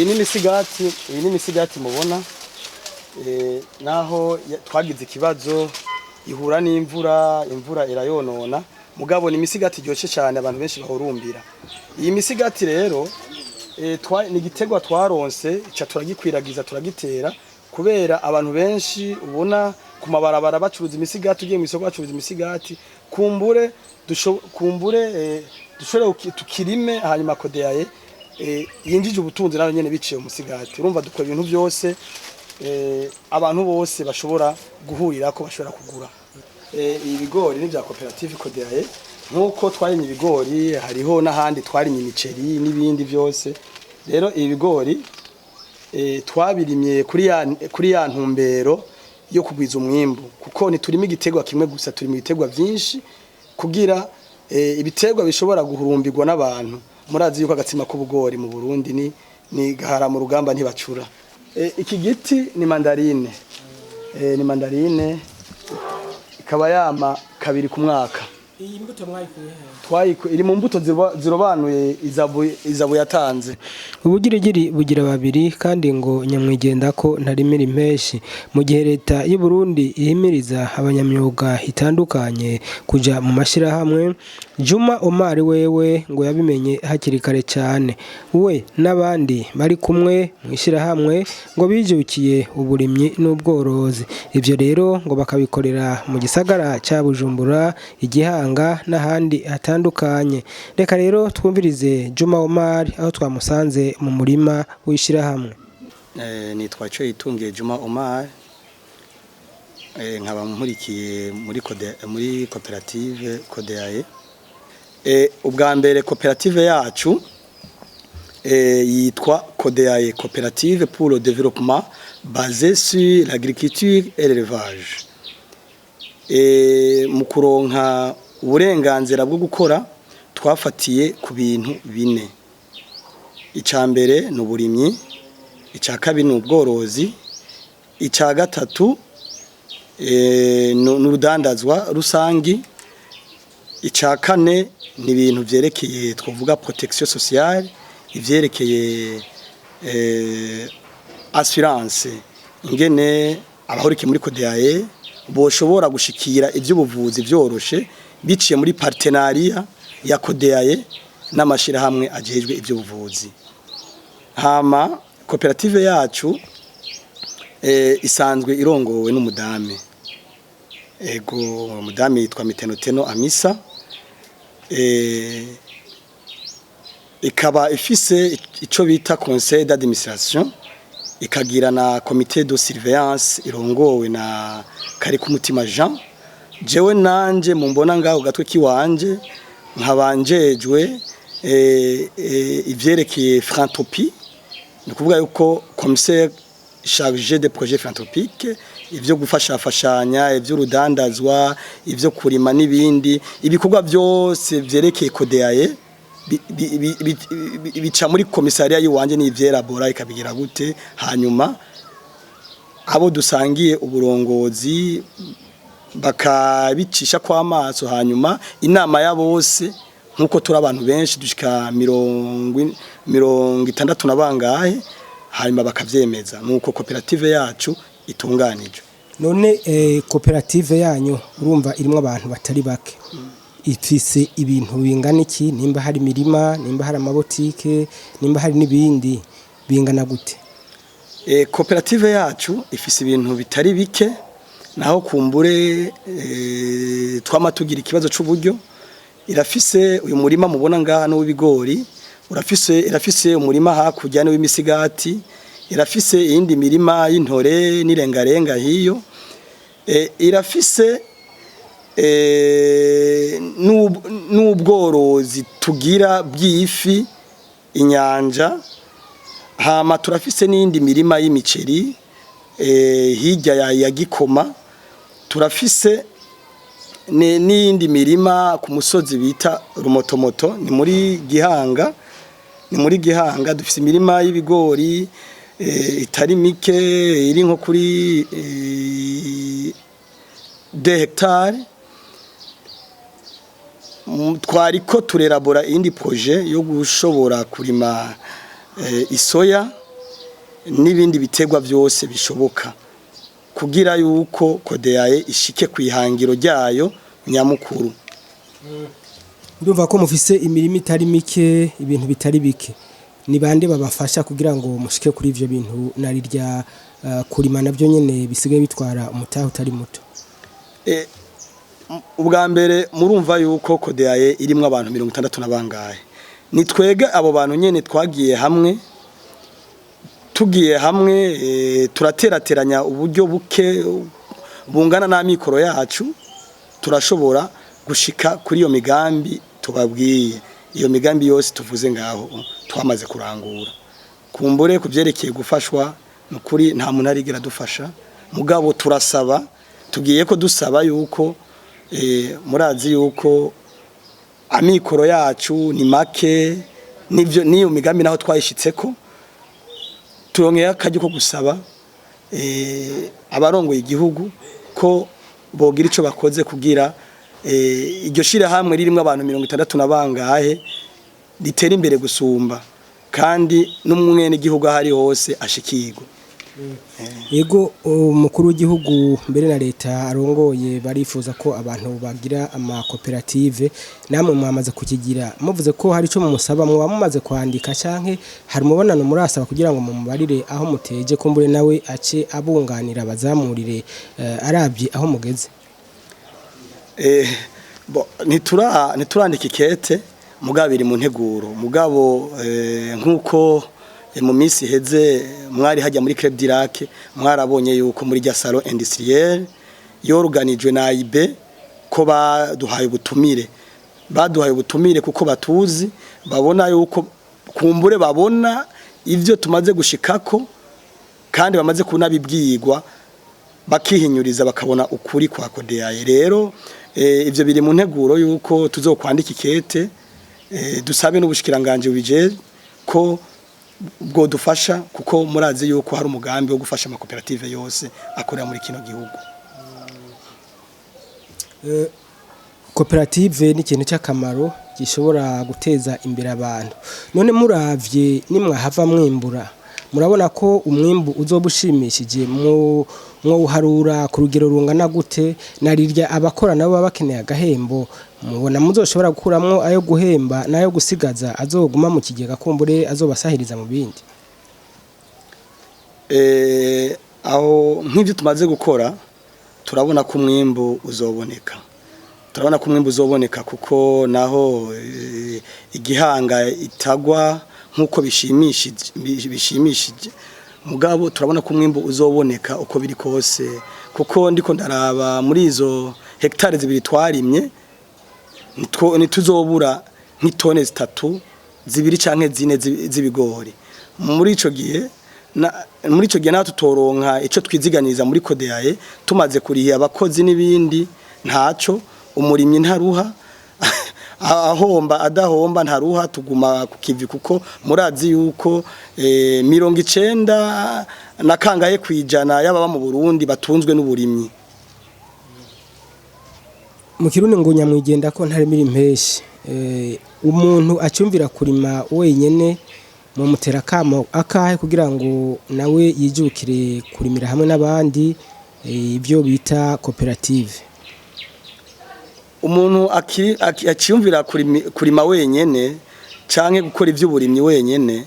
Iyi ni imisigati, iyi ni imisigati mubona. Naho twagize ikibazo, ihura n'imvura, imvura irayonona, mugabo ni imisigati iryoshe cyane, abantu benshi bahurumbira. Iyi misigati rero ni igiterwa twaronse, ca turagikwiragiza, turagitera, kubera abantu benshi ubona ku mabarabara bacuruza imisigati, ugiye mu isoko bacuruza imisigati. Kumbure kumbure dushobore tukirime, hanyuma CODEAE yinjije ubutunzi nayo nyene biciye mu musigati. Urumva dukora ibintu byose abantu bose bashobora guhurirako, bashobora kugura. Ibi bigori ni bya koperative CODEAE. Nkuko twarimye ibigori, hariho n'ahandi twarimye imiceri n'ibindi byose. Rero ibi bigori twabirimye kuri ya ntumbero yo kugwiza umwimbu, kuko ntiturima igiterwa kimwe gusa, turima ibiterwa byinshi kugira ibiterwa bishobora guhurumbirwa n'abantu. Murazi yuko agatsima k'ubugori mu Burundi ni gahara mu rugamba ntibacura. Iki giti ni mandarine, ni mandarine ikaba yama kabiri ku mwaka. Iyi mbuto mwayikuye he? Iri mu mbuto zirobanuye izabu yatanze. Ubugirigiri bugira babiri, kandi ngo nyamwigenda ko ntarimira impeshi. Mu gihe leta y'u Burundi ihimiriza abanyamyuga itandukanye kuja mu mashirahamwe, Juma Omar wewe ngo yabimenye hakiri kare cyane. We n'abandi bari kumwe mu ishirahamwe ngo bijukiye uburimyi n'ubworozi. Ivyo rero ngo bakabikorera mu gisagara ca Bujumbura, Igihanga n'ahandi hatandukanye. Reka rero twumvirize Juma Omar aho twamusanze mu murima w'ishirahamwe. Nitwa Ico yitungiye Juma Omar, nkaba nkurikiye muri koperative CODEAE. Ubwa mbere koperative yacu yitwa CODEAE, Coopérative pour le développement basé sur l'agriculture et l'élevage. Mu kuronka uburenganzira bwo gukora, twafatiye ku bintu bine: icya mbere ni uburimyi, icya kabiri ni ubworozi, icya gatatu ni urudandazwa rusangi, icya kane ni ibintu vyerekeye twavuga protection sociale, ivyerekeye assurance, ingene abahurikiye muri CODEAE boshobora gushikira ivy'ubuvuzi vyoroshe biciye muri partenariat ya CODEAE n'amashirahamwe ajejwe ivy'ubuvuzi. Hama koperative yacu isanzwe irongowe n'umudame. Ego, umudame yitwa Mitenoteno Amisa. Ikaba ifise ico bita conseil d'administration, ikagira na comité de surveillance irongowe na Karikumutima Jean. Jewe nanje mumbona ngaho gatwe kiwanje nkabanjejwe ivyerekeye philanthropie, ni kuvuga yuko commissaire chargé des projets philanthropiques, ivyo gufashafashanya, ivy'urudandazwa, ivyo kurima n'ibindi. Ibikorwa byose vyerekeye CODEAE bica muri commissariat yiwanje, n'ivyerabora ikabigira gute, hanyuma abo dusangiye uburongozi bakabicisha kwa amaso, hanyuma inama ya bose, nkuko turi abantu benshi dushika 60 na bangahe, hanyuma bakavyemeza. Nuko koperative yacu itunganije. None koperative yanyu, urumva irimo abantu batari bake, ifise ibintu bingana iki? Nimba hari imirima, nimba hari amabotike, nimba hari n'ibindi, bingana gute? Koperative yacu ifise ibintu bitari bike, naho kumbure twama tugira ikibazo c'uburyo. Irafise uyu murima mubona ngaha n'uw'ibigori, irafise umurima hakurya n'uw'imisigati, irafise iyindi mirima y'intore n'irengarenga hiyo, irafise n'ubworozi tugira bw'ifi inyanja. Hama turafise n'iyindi mirima y'imiceri hirya ya Gikoma, turafise n'iyindi mirima ku musozi bita Rumotomoto, ni muri Gihanga, ni muri Gihanga. Dufise imirima y'ibigori itari mike, iri nko kuri 2 hectares. Twariko turerabora iyindi projet yo gushobora kurima isoya. n'ibindi biterwa byose bishoboka kugira yuko CODEAE ishike ku ihangiro ryayo nyamukuru. Ndumva ko mufise imirima itari mike, ibintu bitari bike. Ni bande babafasha kugira ngo mushike kuri ivyo bintu, narirya kurima navyo nyene bisigaye bitwara umutahe utari muto? Ubwa mbere murumva yuko CODEAE irimwo abantu 60 na bangahe. Ni twege abo bantu nyene twagiye hamwe, tugiye hamwe, turaterateranya uburyo buke bungana n'amikoro yacu, turashobora gushika kuri iyo migambi tubabwiye. Iyo migambi yose tuvuze ngaho twamaze kurangura. Kumbure kuvyerekeye gufashwa, nukuri nta muntu arigera dufasha, mugabo turasaba, tugiye ko dusaba yuko murazi yuko amikoro yacu ni make, nivyo niyo migambi naho twayishitseko, turongeye akaryo ko gusaba abarongoye igihugu ko bogira ico bakoze kugira iryo shirahamwe ririmwo abantu 60 na bangahe ritera imbere gusumba, kandi n'umwene igihugu ahari hose ashikirwe. Yego, umukuru w'igihugu mbere na leta arongoye barifuza ko abantu bagira amakoperative. Namwe mwamaze kukigira, muvuze ko hari ico mumusaba, muba mumaze kwandika canke hari umubonano murasaba kugira ngo mumubarire aho muteje, kumbure nawe ace abunganira, bazamurire aravye aho mugeze? Bo, ntiturandika ikete, mugabo biri mu nteguro. Mugabo nkuko mu minsi iheze mwari hajya muri Club d'Irak, mwarabonye yuko muri rya salon industriel yoruganijwe na AIB ko baduhaye ubutumire. Baduhaye ubutumire kuko batuzi, babona yuko kumbure babona ivyo tumaze gushikako, kandi bamaze kunabibwirwa, bakihinyuriza, bakabona ukuri kwa CODEAE. Rero ivyo biri mu nteguro yuko tuzokwandika ikete, dusabe n'ubushikiranganje bubijejwe ko bwo dufasha, kuko murazi yuko hari umugambi wo gufasha amakoperative yose akorera muri kino gihugu. Koperative ni ikintu cy'akamaro gishobora guteza imbere abantu. None muravye nimwahava mwimbura, murabona ko umwimbu uzoba ushimishije? Mwowuharura ku rugero rungana gute, narirya abakora nabo baba bakeneye agahembo? Mubona muzoshobora gukuramwo ayo guhemba n'ayo gusigaza azoguma mu kigega, kumbure azobasahiriza mu bindi? Aho nk'ivyo tumaze gukora, turabona ko umwimbu uzoboneka. Turabona ko umwimbu uzoboneka, kuko naho igihanga itagwa nk'uko bishimishije, mugabo turabona ko umwimbu uzoboneka uko biri kose, kuko ndiko ndaraba muri izo hectare 2 twarimye, ntituzobura nk'itone 3, 2 canke 4 z'ibigori. Muri ico gihe naho tutoronka ico twiziganiza muri CODEAE, tumaze kuriha abakozi n'ibindi, ntaco. Umurimyi ntaruha, ahomba adahomba ntaruha, tuguma ku kivi, kuko murazi yuko 90 na kangahe kwijana y'ababa mu Burundi batunzwe n'uburimyi. Mu Kirundi ngo nyamwigenda ko ntarimira impeshi. Umuntu acyumvira kurima wenyene, mumutera akamo akahe kugira ngo nawe yijukire kurimira hamwe n'abandi, ibyo bita koperative? Umuntu akiyumvira kurima wenyene canke gukora ivy'uburimyi wenyene,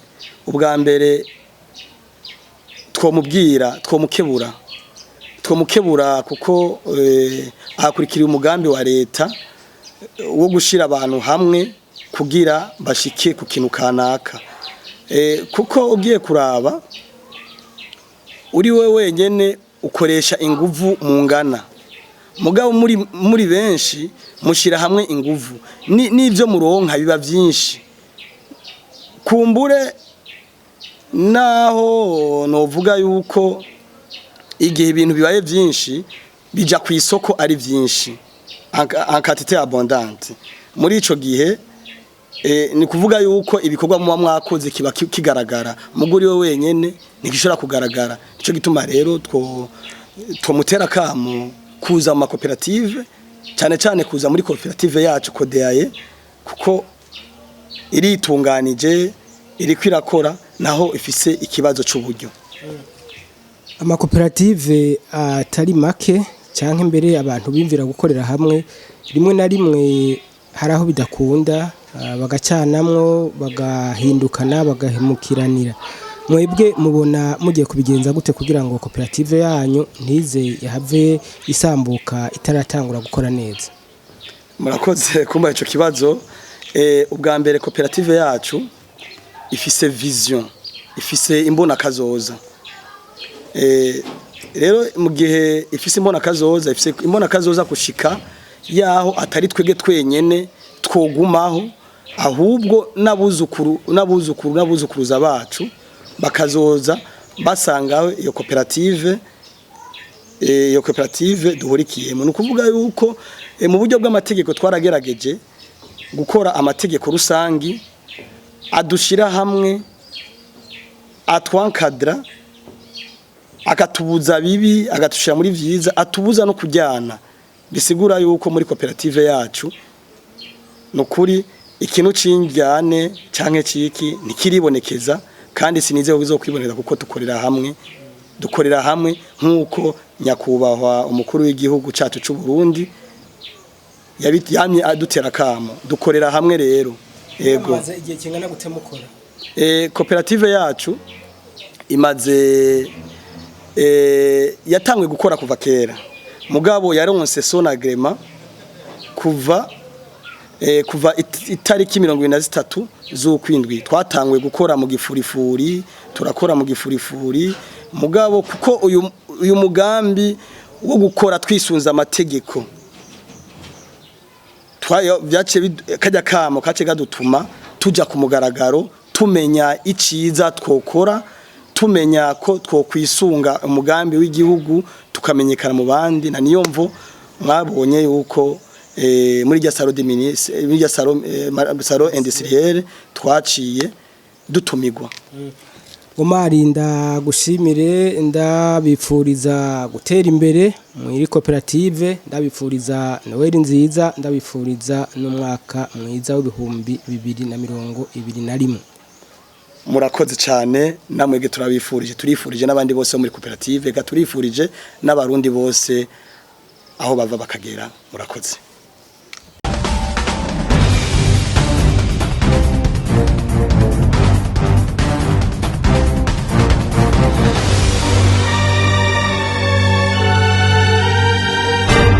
ubwa mbere twomubwira, twomukebura, kuko ahakurikira umugambi wa leta wo gushira abantu hamwe kugira bashike ku kintu kanaka. Kuko ugiye kuraba, uri we wenyene ukoresha inguvu mungana, mugabo muri benshi mushira hamwe inguvu, n'ivyo muronka biba vyinshi. Kumbure naho novuga yuko igihe ibintu bibaye vyinshi bija ku isoko ari vyinshi, en quantité abondante, muri ico gihe ni kuvuga yuko ibikorwa muba mwakoze kiba kigaragara. Muguri we wenyene ntigishobora kugaragara. Nico gituma rero twomutera kamo kuza mu makoperative, cyane cyane kuza muri koperative yacu CODEAE, kuko iritunganije, iriko irakora, naho ifise ikibazo c'uburyo. Amakoperative atari make canke mbere abantu bimvira gukorera hamwe, rimwe na rimwe hari aho bidakunda, bagacanamwo, bagahindukana, bagahemukiranira. Mwebwe mubona mugiye kubigenza gute kugira ngo koperative yanyu ntize yahave isambuka itaratangura gukora neza? Murakoze kumba ico kibazo. Ubwa mbere, koperative yacu ifise vision, ifise imbona kazoza. Rero mu gihe ifise imbona kazoza, ifise imbona kazoza kushika yaho atari twege twenyene twogumaho, ahubwo n'abuzukuru, n'abuzukuru, n'abuzukuruza bacu bakazoza basangaho iyo koperative, iyo koperative duhurikiyemo. Ni ukuvuga yuko mu buryo bw'amategeko twaragerageje gukora amategeko rusangi adushira hamwe, atwankadra, akatubuza bibi, agatushira muri vyiza, atubuza no kujyana. Bisigura yuko muri koperative yacu nukuri ikintu c'indyane canke ciki ntikiribonekeza, kandi sinizeye ko bizokwibonekeza, kuko dukorera hamwe, dukorera hamwe nk'uko nyakubahwa umukuru w'igihugu cacu c'u Burundi yamye adutera kamo. Dukorera hamwe rero, yego. Mumaze igihe kingana gute mukora? Koperative yacu imaze, yatanguye gukora kuva kera, mugabo yaronse son agrément kuva itariki 23 z'ukwindwi. Twatanguye gukora mu gifurifuri, turakora mu gifurifuri, mugabo kuko uyu mugambi wo gukora twisunza amategeko byaciye kajya kamo kace gadutuma tuja ku mugaragaro, tumenya iciza twokora, tumenya ko twokwisunga umugambi w'igihugu, tukamenyekana mu bandi. Na niyo mvo mwabonye yuko muri rya salon des ministres, muri rya salon, salon industrielle, twaciye dutumigwa. Omar, ndagushimire, ndabipfuriza gutera imbere muri koperative, ndabipfuriza Noel nziza, ndabipfuriza n'umwaka mwiza w'2021. Murakoze cyane, namwege turabifurije, turifurije n'abandi bose bo muri koperative, ga turifurije n'abarundi bose aho bava bakagera. Murakoze.